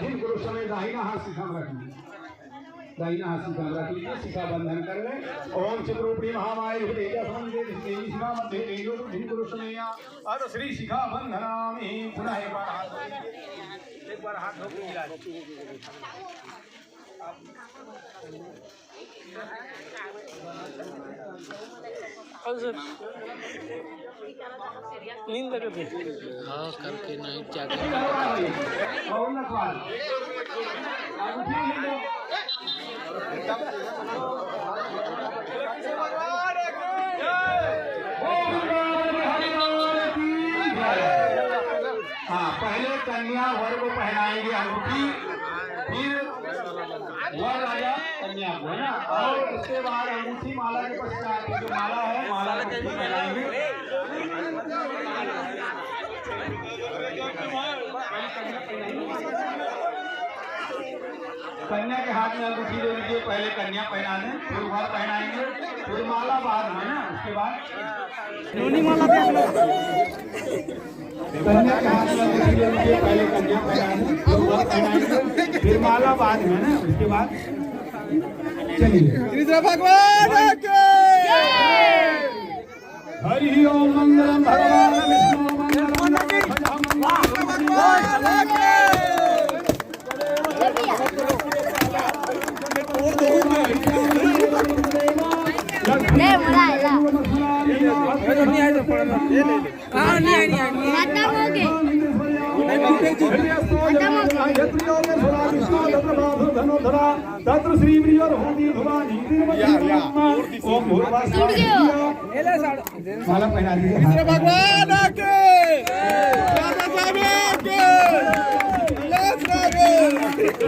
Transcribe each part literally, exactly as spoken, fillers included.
जिन पुरुष समय दाहिना हाथ शिखा में रख लीजिए, दाहिना हाथ शिखा में रख लीजिए, शिखा बंधन कर लें। ओम चित्ररूपिणी महामाया हृदय समंदे देवी शिखा मध्य तेजो जिन पुरुष समय अथ श्री शिखा बंधनामि। पुनः एक बार हाथ, एक बार हाथ धो के मिला दीजिए। और सर, नींद लगे थे। हाँ, करके नाइट जाके। हाँ, पहले कन्या वर को पहनाएंगे अंगूठी, फिर वर राजा कन्या को, है ना? और उसके बाद अंगूठी माला के पश्चात जो माला है, माला को फिर पहनाएंगे। कन्या के हाथ में अंगूठी दे दीजिए, पहले कन्या पहना दें, फिर वर पहनाएंगे, फिर माला बाद में ना, उसके बाद नोनी माला दे दो। कन्या के हाथ में अंगूठी दे दीजिए, पहले कन्या पहना दें, फिर वर पहनाएंगे, फिर माला बाद में ना, उसके बाद चलिए। कृष्ण भगवान के हरि ओम। मंगलम भगवान विष्णु मंगलम ले, मोला आएगा। हाँ, नहीं आए, नहीं आए, नहीं आए। खत्म हो गए। खत्म हो गए। तत्र श्री प्रिय होती भवानी। ओम भूर्भुवः। टूट गया। माला पहना दीजिए। कृष्ण भगवान के, राधा स्वामी के, ले स्वामी।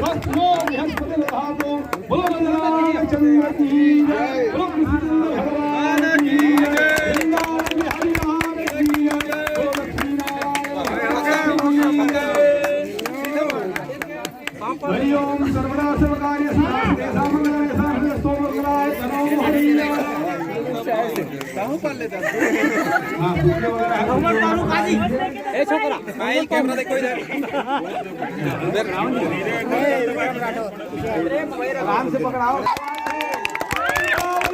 भस्मो बृहस्पति दधातु। बोलो बजरंग चंद्र की जय। बोलो कृष्ण भगवान की जय। वृंदावन बिहारी लाल की जय। बोलो लक्ष्मी नारायण भगवान की जय। हरि ओम। सर्वदा सर्वकार्येषु सर्वेषां मंगलाय सर्वतो मंगलाय। नमो हरि। हाँ, पूजा वगैरह है। ए छोकरा, स्माइल, कैमरा देखो इधर। इधर। आराम से पकड़ाओ।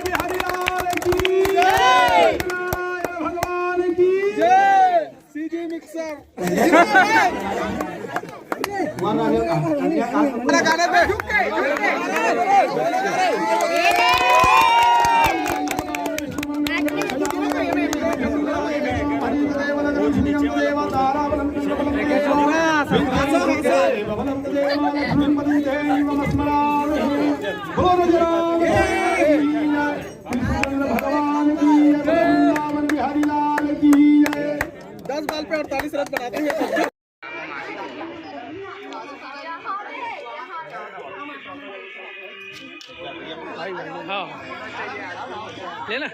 बिहारी लाल की जय। भगवान की जय। CG mixer. दस बॉल पे अड़तालीस रन बनाते हुए। हाँ, हाँ। ले ना।